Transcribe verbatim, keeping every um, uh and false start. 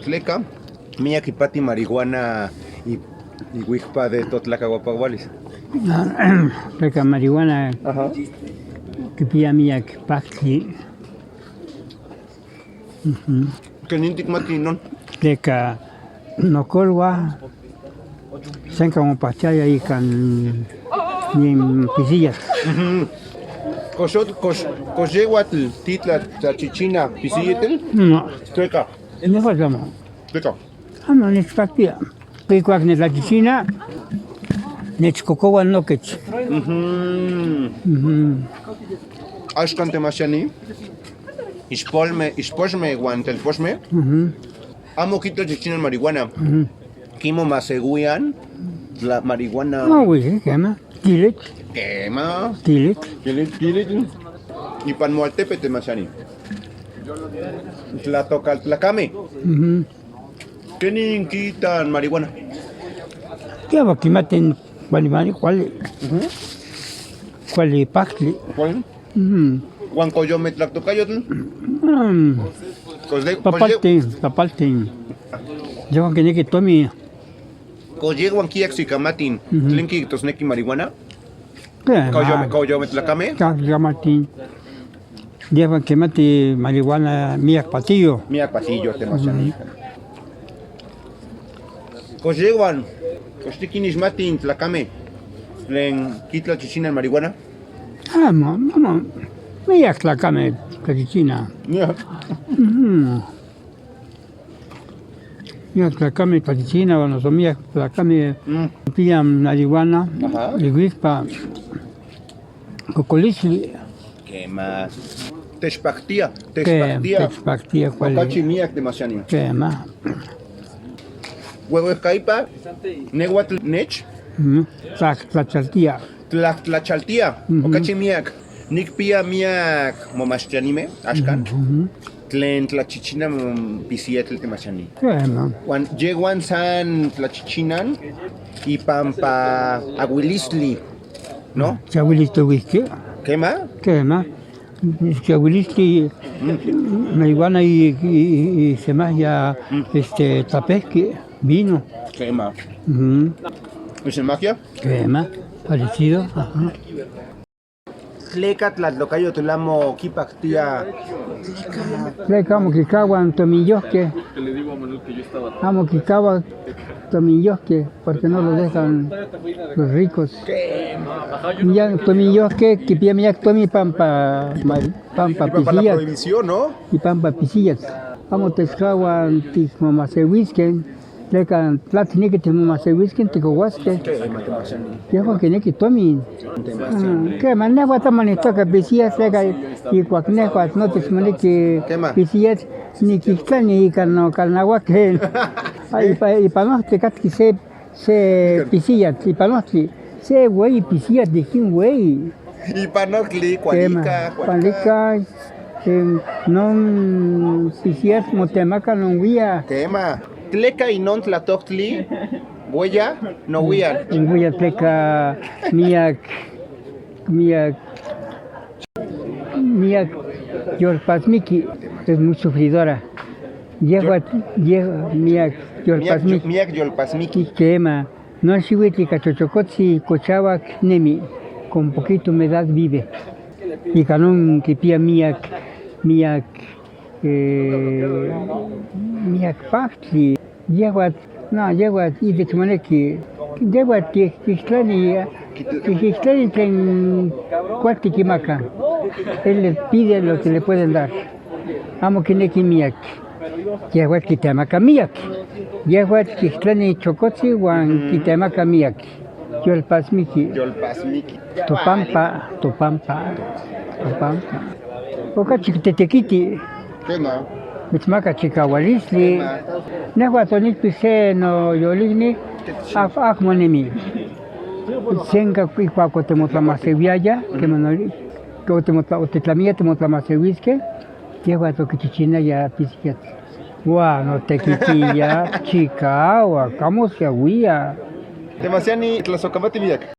¿Tleka miak ipati marihuana i-, iuikpa de totlakauapaualis? Tleka marihuana Ajá. Kipia miak paktli. Ujú. ¿Kenin tikmati inon? Tleka nokolua senka mopajtiaya ika n-, nin pisillas. Ujú. ¿Kox ot-, kox, kox yeuatl titla tlachichina pisilletl? No. Tleka. Nejuatl amo. Tleka. Amo nechpaktia. Ijkuak nitlachichina, nechkokoua nokech. Ujú. Ujú. Axkan Temaxiani, ixpolme-, ixpoxme uan telpoxme, Ujú. Amo kitlachichinaj marihuana. Ujú. Kimomajseuiaj tla marihuana. Amo uilik, kema. Kilik. Kema. Kilik. Kilik, kilik. Ipan Moaltepe Temaxiani. Tlatokaltlakamej. Ujú. ¿Kenin kitaj marihuana? Kiaua kimatij marihuana kuali. Ujú. Kuali paktli. Kuali. Ujú. ¿Uan koyometlaktokayotin? Mm. Kos de-, kos de- Papaltin, papaltin. Yejuan kineki tomin. ¿Kos yejuan kiaksikamatij Ujú. Tlen kijtosneki marihuana? Kema. Koyome-, koyometlakamej? Ka-, kamatin. Yejuan kimati marihuana miak patillo. Miak patillo, Temaxiani. Ujú. ¿Kos yejuan, kos tikinixmatij tlakamej tlen kitlachichinaj marihuana? Amo, amo. Miak tlakamej tlachichinaj. Ya. Ujú. Miak tlakamej tlachichinaj, uan noso miak tlakamej Mm. kipiaj marihuana Ajá. iuikpa kokolistli. Kema. Techpaktia, Ke-, techpaktia. Techpaktia kuali. Okachi miak Temaxiani. Kema. Ueuejkaipa, nejuatl nech Mm. Tlak-, tlachaltia. Tlajtlachaltia. Ujú. Okachi miak. Nikpia miak momachtianimej axkan Ujú. Tlen tlachichinaj, mm, pisilletl Temaxiani. Kema. Uan yejuan san tlachichinaj ipampa auilistli, ¿no? Auilistli uijki. Kema. Kema. Auilistli Mm. marihuana y, y, y, y semajia, Mm. este, tlapejki, vino. Kema. Ujú. ¿Y semajia? Kema, parecido. Ajá. ¿Tleka tlatokayotl amo kipaktia? Tleka amo kikaua n tominyojkej. Amo kikaua tominyojkej, porque no lo dejan los ricos. Ya tominyojkej kipia miak tomin pampa, pampa Ipan para la pisillas. Prohibición, ¿no? Ipan pampa pisillas. Amo techkaua tikmomajseuiskej. Tleka tla tikneki tikmomajseuiskej, tikouaskej. Yejuan kineki tomin. Ah, kema, nejua amo nitoka pisillas, tleka ijkuak nejua notech moneki Kema. Pisillas, nikijtlani ika nokalnauakej. Ah, ipa-, ipan ojtli kajki se, se pisillas, ipan ojtli. Se ueyi pisillas, ijkin ueyi. Ipan ojtli, Kema, kualika, kualika. Kualika, em, non pisillas motemaka non ueyak. Kema. ¿Tleka inon tlatoktli ueyak, non ueyak? Ueyak tleka miak, miak, miak yolpasmiki, es muy sufridora. Yejua, yejua miak yolpasmiki. Miak yo-, miak yolpasmiki. Kema. Non xiuitl ika chochokotsin kochauak nemi, con poquito humedad vive. Ika non kipia miak, miak, eh, miak paktli. Yejuatl, no, yejuatl itech moneki. Yejuatl ki-, kijtlani, ki-, kijtlani tlen kualti kimaka. Él le pide lo que le pueden dar. Amo kineki miak. Yejuatl kitemaka miak. Yejuatl kijtlani chokotsin uan kitemaka miak. Yolpasmiki. Yolpasmiki. Topampa, topampa, topampa. Okachi tetekiti. Kema. Mitsmaka chikaualistli. Kema. Nejua tonikpis se noyolikni, aj-, ajmo nemi. Senka ijkuak otimotlamajseuiaya, kema no-, otimotla-, otitlamiaya timotlamajseuiskej, yejuatl okichichinaya pisillas. Uan otekitiya chikauak, amo siauia. Temaxiani, tlasojkamati miak.